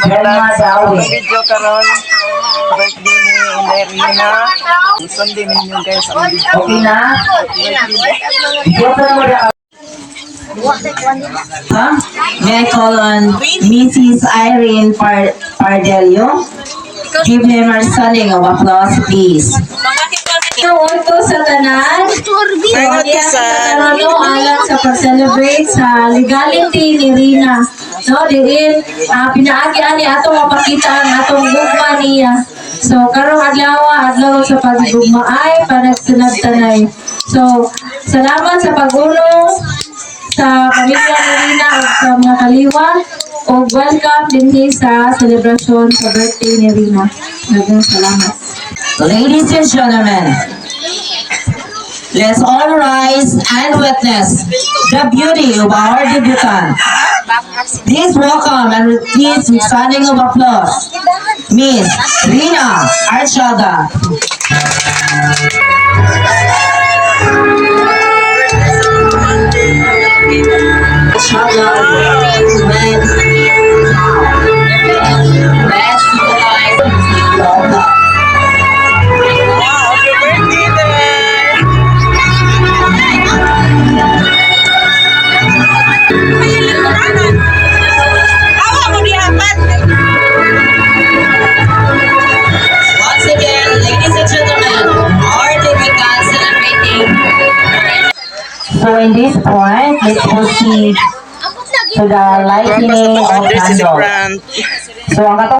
Vilma Dawi. Video karon, birthday ni Inday Rina. Sundin ninyo, guys, ang video. Okay na? Open mo na. Huh? May I call on Mrs. Irene Pardelio? Give him a standing of applause, please. Unto sa tanan. Ay, So, sa karon, no, alang sa pag-celebrate sa legality ni Rina. No, diin pinaagi ani ato mapakita ang atong gugma niya. So karong adlaw, adlaw sa paggugma ay panagsinagtanay. So salamat sa pag-ulong sa pamilya ni Rina ug sa mga kaliwat ug welcome dinhi sa selebrasyon sa birthday ni Rina. Daghang salamat. Ladies and gentlemen, let's all rise and witness the beauty of our debutante. Please welcome and please with standing of applause, Miss Rina Archaga. Archaga with best symbolize love. Wow, happy birthday, Day! Awa mo dihapan. Once again, ladies and gentlemen, our debutante celebrating. So in this point, let's proceed to the lighting of Birthday candles. celebrant. So ang katong